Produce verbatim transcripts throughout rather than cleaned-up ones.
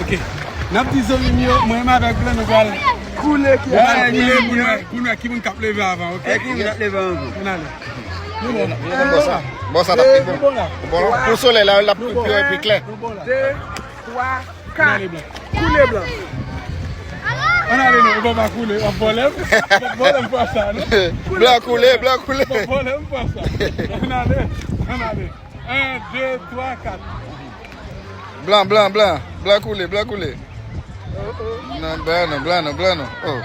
Ok. N ap di zanmi m yo, mwen menm avèk blan nou pral koule ki pou nou wè, pou nou wè ki moun k ap leve avan, ok? E ki moun k ap leve avan? Ann ale. Nou bon. Bò sa. Bò sa t ap pi bon. Pou solèy la, l ap pi, pi, pi klè. De, twa, kat. Koule blan. Ann ale non, ou pa koule, w ap vòlè m. W ap vòlè m fwa sa, non? Blan koule, blan koule. W ap vòlè m fwa sa. Ann ale, ann ale. En, de, twa, kat. Blan, blan, blan. Blan koule, blan koule. Non, blan non, blan non, blan non. Oh.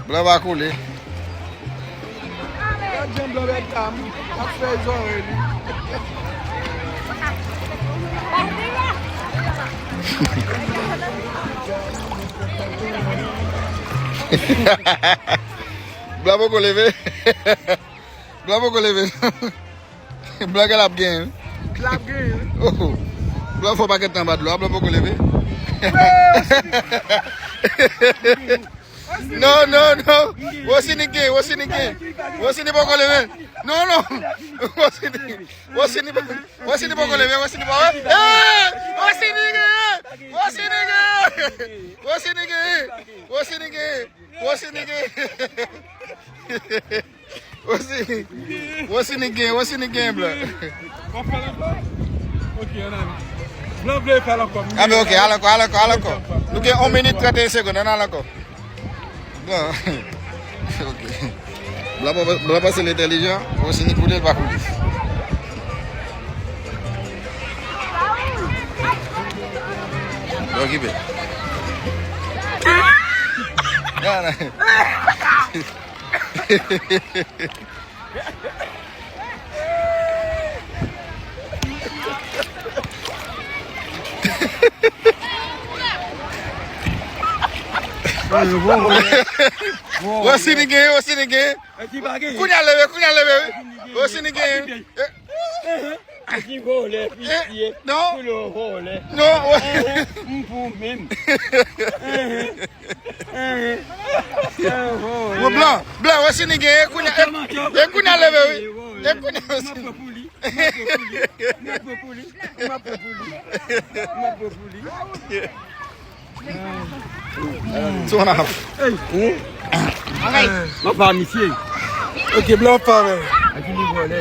Blan pa koule. Gad jan blan bèk dam ap fè zòrèy li. Blan poko leve. Blan poko leve. Blan gen l ap genyen. L ap genyen. Oh. Blan fè yon pakèt tan anba dlo a, blan poko leve. Non, non, non. Wosini gen, Wosini gen. Wosini poko leve. Non, non. Wosini, Wosini, Wosini poko leve, Wosini poko leve. Hey! Wosini gen! Wosini gen! Wosini gen! Wosini gen! Wosini gen! Wosini, Wosini gen, Wosini gen, blan. W ap fè l ankò? Ok, ann ale. Blan vle fè l ankò. Ah, ben, ok, al ankò, al ankò, al ankò. Nou gen yon minit trannteyen segonn, ann al ankò. Blan. Ok. Blan pa, blan panse l entèlijan, Wosini koule, l pa koule. Blan okipe. Non, non. Wosini gen, Wosini gen. Kounye a leve, kounye a leve, wi. Wosini gen. Ki vòlè, visye, non. Koulè vòlè. Non. M pou menm. Bon, blan, blan, Wosini gen, e kounye a, e, e kounye a leve, wi. E kounye a Wosini. M ap pran pou li. M ap pran pou li. M ap pran pou li. M ap pran pou li. Two and a half. Hey. M ap pa misye. Ok, blan pa, men. Aki li vòlè.